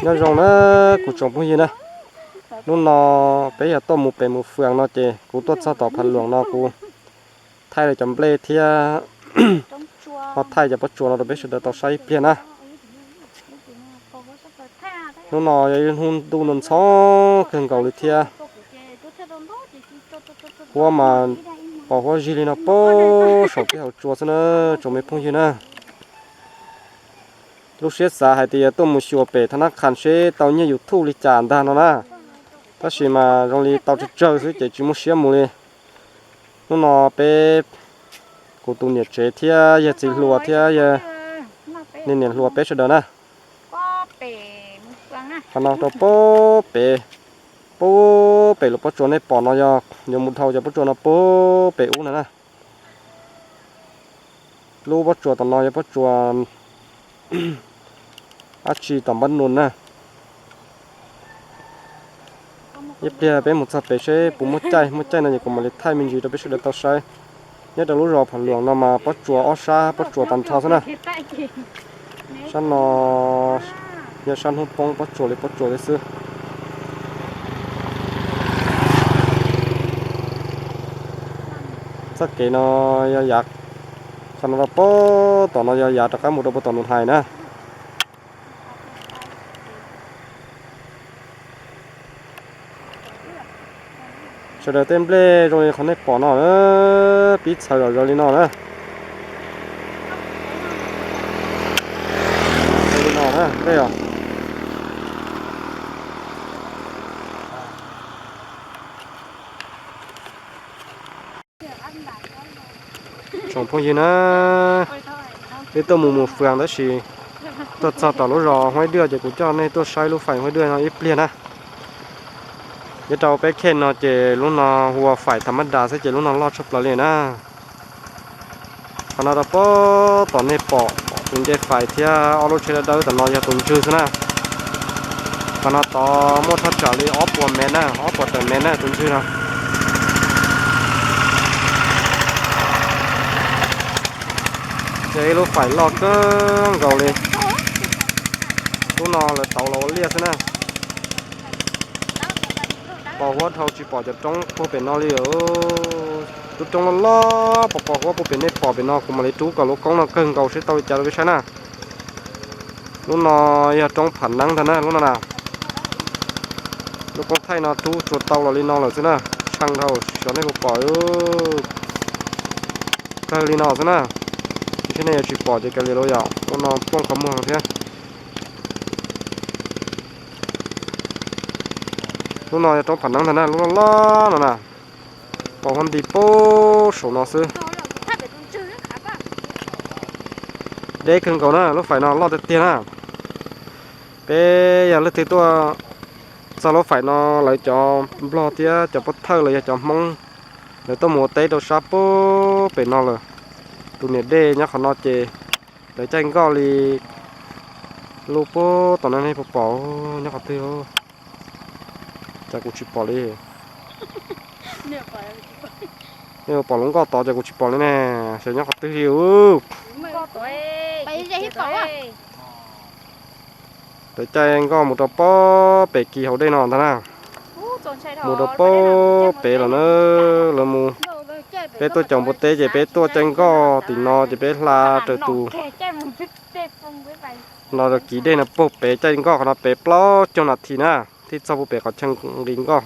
Nyob zoo na kuv tsoom phooj ywg na, hnub no peb yog tuaj mus pem mus fwam no ces kuv tuaj txog tom Phav Luam no kuv thaij lawv cov nplej thiab ho thaij cov pob tsuas no rau peb sawv daws tau saib ib pliag na. Hnub no yog ib hnub ntuj ntxhov kawg nkaus li thiab. Huab mas pos huab zig li no puag saum peb hauv tsua xwb na tsoom me phooj ywg na. Lub siab xav hais tias yuav tuaj mus xyuas pem thab nab qhas seb tau nyiaj YouTube li cas ntag no na, tab sis mas zoo li tau tsawg tsawg xwb ces tsis muaj siab mus li. Hnub no peb, kuv tus niam tsev thiab yawg txiv hluas thiab yawg niam hluas peb sawv daws na, qhov no rau puag pem, puag pem lub pob tsuas nej pom no yog yuav mus dhau cov pob tsuas no puag pem ub na na. Lub pob tsuas tom no yog pob tsuas dab tsi tom npab nus na. Ib pliag peb mus txog pem seb puas muaj caij, muaj caij no ces kuv mam li thaij me ntsis rau peb sawv daws tau saib. Nyob rau lub zos Phav Luam no mas pob tsuas ob sab pob tsuas tag nrho xwb na. Sab no yog sab hnub poob pob tsuas li pob tsuas li xwb. Txoj kev no yog yav, qhov no rau puag tom no yog yav rov qab mus rau puag tom Nus Hais na. Sawv daws tej nplej zoo li qhov nej pom no na, pib txhawv zom zaws li no na. Li no na nplej os. Tsoom phooj ywg na, peb tuaj mus mus fwam tab sis tuaj txog tom lub zos Huaib Dwj ces kuv coj nej tuaj saib lub faim Huaib Dwj no ib pliag na. Nyob rau peb khej no ces lub no hu ua faim tham mab das xwb ces lub no loj tshaj plaws li na. Qhov no rau puag tom nej pom tus ncej fais thiab ob lub tsheb dawb dawb tom no yog tus ntswg xwb na. Qhov no tod muaj thaj tsam li ob puas mev na, ob puas tawm mev na tus ntswg no. Yog ib lub faim loj kawg nkaus li. Lub no lawv tauv los ua liaj xwb na. Pos huab dhau tsis pom cov roob puag pem no li. Lub roob loj loj pos pos huab puag pem nej pom pem no kuv mam li rub kom lub koob no kawg nkaus seb tau li cas rau peb saib na. Lub no yog roob Phav Neeb ntag na lub no na. Lub koob thaij no rub tsuas tau los li no lawm xwb na. Tshee dhau xyov nej puas pom. Kawg li no xwb na. Tsis seb nej yuav tsis pom ces kav liam los yom, lub no poob qhov muag thiab. Lub no yog roob Phav Neeb ntag na, lub loj loj no na. Pos huab nti puag saum no xwb. Deb kawg nkaus na, lub faim no loj tiag tiag na. Peb yog leej twg tuaj txog lub faim no, lawv cov Nplog thiab cov Pov Thawj los yog cov Hmoob, lawv tuaj mus ua teb rau sab puag pem no lawm. Tus niam dej nyob qhov no ces lawv caij nkoj li lub puag tom no nej puas pom nyob qhov twg? Cas kuv tsis pom li. Nej pom lub nkoj tod ces kuv tsis pom li ne, xyov nyob qhov twg li. Lawv caij nkoj mus rau puag pem kis hauv dej no ntag na. Mus rau puag pem lawm na, lawv mus. Peb tuaj caum npua teb ces peb tuaj caij nkoj tim no ces peb hla raws tus no rau kis dej no puag pem caij nkoj qhov no pem plaub caug nas this na, thiaj txog puag pem qhov chaw nqis nkoj.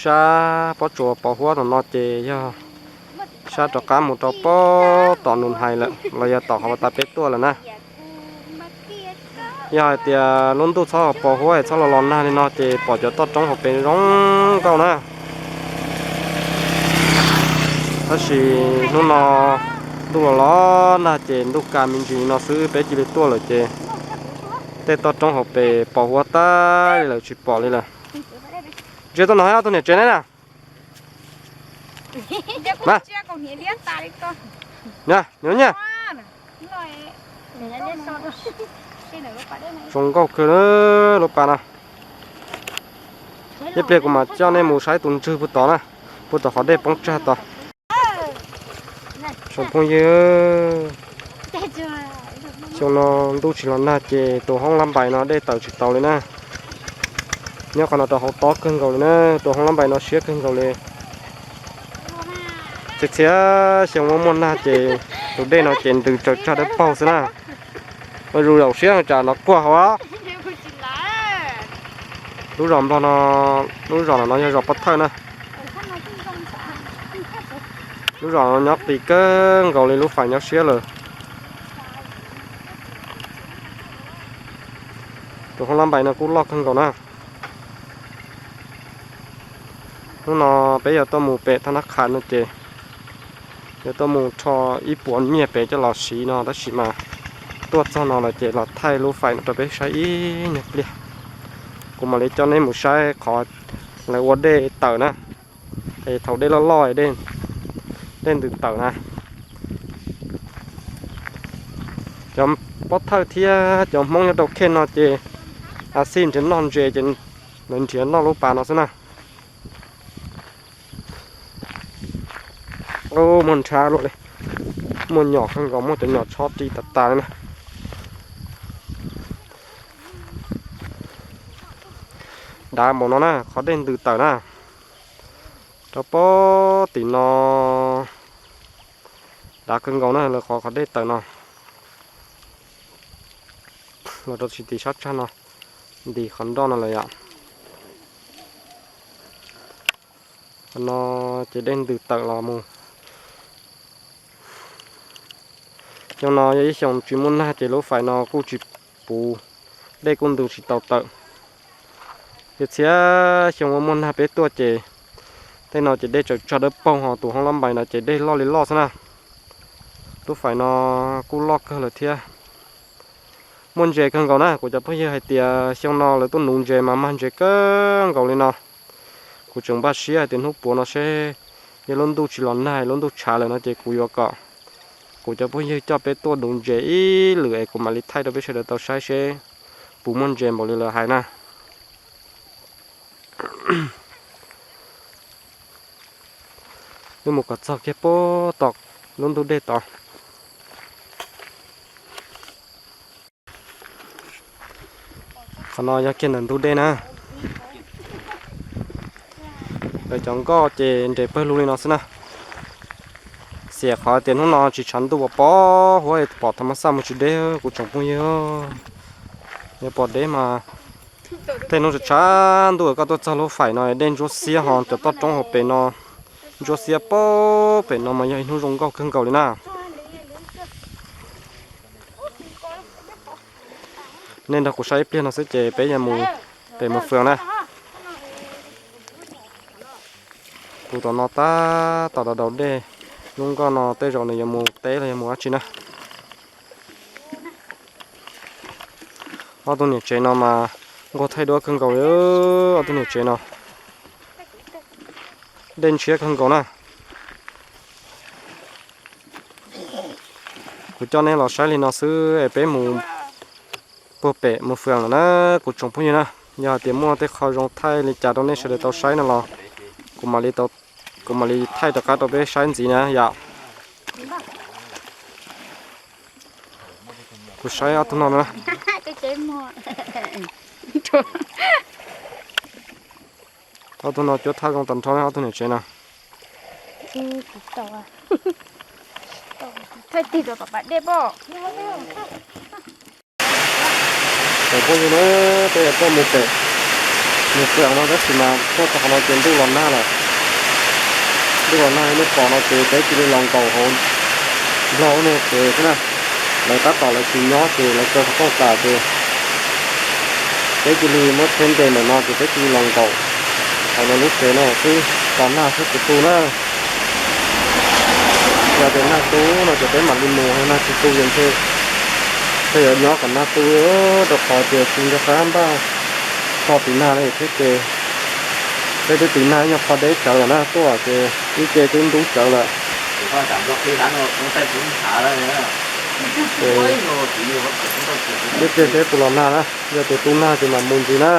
Sab pob tsuas pos huab tom no ces yog sab rov qab mus rau puag tom Nus Hais lawm los yog tom qhov uas tas peb tuaj lawm na. Yog hais tias lub ntuj txhob pos huab es txhob los los nag li no ces pom cov toj roob hauv pes zoo nkauj na. Tab sis hnub no ntuj los los nag ces ntuj ka me ntsis li no xwb peb cia li tuaj lawm ces tej toj roob hauv pes pos huab tag li lawm tsis pom li lawm. Ntsia tuaj no ob tug niam tsev ne na. Nyob nyob. Zoo nkauj kawg lub pas no. Ib pliag kuv mam coj nej mus saib tus ntswg puag tod na, puag tom qhov dej poob tsag tod. Tsoom phooj ywg, xyoo no ntuj tsis los nag ces tus hoob lab npais no dej tawm tsis tau li na. Nyob qhov no rau hauv tob kawg nkaus li na, tus hoob lab npais no siab kawg nkaus li. Txhia txhia xyoo muaj muaj nag ces tus dej no ces ntws tsaws tsag dawb paug xwb na. Ua zus zaum siab tsam no kuag hauv. Lub zos Nplog no, lub zos no yog zos Pob Thawj na. Lub zos no nyob qis kawg nkaus li lub fais nyob siab lawm. Tus hoob lab npais no kuj loj kawg nkaus na. Hnub no peb yuav tuaj mus pem thaj nab qha no ces yuav tuaj mus rho ib puas nyiaj pem coj los siv no tab sis mas tuaj txog no lawm ces los thaij lub fais no rau peb saib ib nyuag pliag. Kuv mam li coj nej mus saib qhov lawv ua dej tawm na. Es thaum dej loj loj, dej ntws tawm na, cov Pob Thawj thiab cov Hmoob nyob rau khej no ces a xij nrhiav noj ntses ces lawv nrhiav noj lub pas no xwb na. Muaj nrhav luaj li, muaj nyom kawg nkaus, muaj cov nyom tshob ri tas tas li na. Dav npaum no na, qhov dej ntws tawm na. Rau pem tim no dav kawg nkaus na, lawv qhov qhov dej tawm no. Los rau tsis tim sab tsag no, ntim qhov nroj no lawm yom. Qhov no ces dej ntws tawm los mus. Xyoo no yog ib xyoo tsis muaj nag ces lub fais no kuj tsis puv, dej kuj ntws tsis tau tawm. Ces txhia xyoo muaj muaj nag peb tuaj ces tej no ces dej tsaws tsag dawb paug, ho tus hoob lab npais no ces dej loj li loj xwb na. Lub fais no kuj loj kawg lawm thiab. Muaj ntses kawg nkaus na, kuv cov phooj ywg hais tias xyoo no lawv tuaj nuv ntses mas mag ntses kawg nkaus li no. Kuv tseem npaj siab hais tias hnub puav no seb yog lub ntuj tsis los nag, lub ntuj tshav lawm no ces kuv yuav kom kuv cov phooj ywg coj peb tuaj nuv ntses ib lwm es kuv mam li thaij rau peb sawv daws tau saib seb puas muaj ntses npaum li lawv hais na. Wb mus kom txog kiag puag tom lub ntug dej tod. Qhov no yog kiag ntawm ntug dej na. Lawv cov nkoj ces nres pawg lug li no xwb na. Xiam qhov tias hnub no tsis tshav ntuj, pom huab pom tha ma xaj mus tsis deb kuv tsoom phooj ywg. Yog pom deb mas tej hnub tshav tshav ntuj koj tuaj txog lub fais no dej ntsuab xiab, ho cov toj roob hauv pem no ntsuab xiab, pem no mas yog ib hnub zoo nkauj kawg nkaus li na. Nej nrog kuv saib ib pliag no xwb ces peb yuav mus pem Mus Fwm na. Tus tom no tab tom daus daus dej, lub nkoj no tej zaum nws yuav mus teb los yuav mus dab tsi na. Ob tug niam tsev no mas nquag thaij duab kawg nkaus li, ob tug niam tsev no dej ntshiab kawg nkaus na. Kuv coj nej los saib li no xwb es peb mus puag pem Mus Fwm lawm na, kuv tsoom phooj ywg na. Yog hais tias muaj tej qho zoo thaij li cas rau nej sawv daws tau saib no los kuv mam li thaij rov qab rau peb saib ntxiv na yom. Kuv saib ob tug no na. Ob tug no cuab thaj zoo tag nrho na, ob tug niam tsev no. Tsoom phooj ywg na, peb yuav tuaj mus pem Mus Fwm no tab sis mas tuaj txog qhov no ces ntuj los nag lawm. Ntuj los nag li nej pom no ces peb cia li los nkaum hauv Nplog lub niag tsev xwb na. Lawv tab tom lawv tsis nyob ces lawv kaw qhov rooj tas ces peb cia li muab tsheb nres ntawm no ces peb cia li los nkaum hauv lawv lub tsev no xwb, tos nag thiab tsis tu na. Yog tias nag tu no ces peb mam li mus, nag tsis tu ces ntshe peb yuav nyob kom nag tu, rau qhov tias tsis nco qab npaj txog tiv nag li thiab ces peb twb tiv nag ib nyuag qho deb tsawv lawm na, tuaj ces ib ce twb ntub tsawv lawm. Ces ib pliag seb puas los nag na, yog tias tu nag ces mam mus ntxiv na.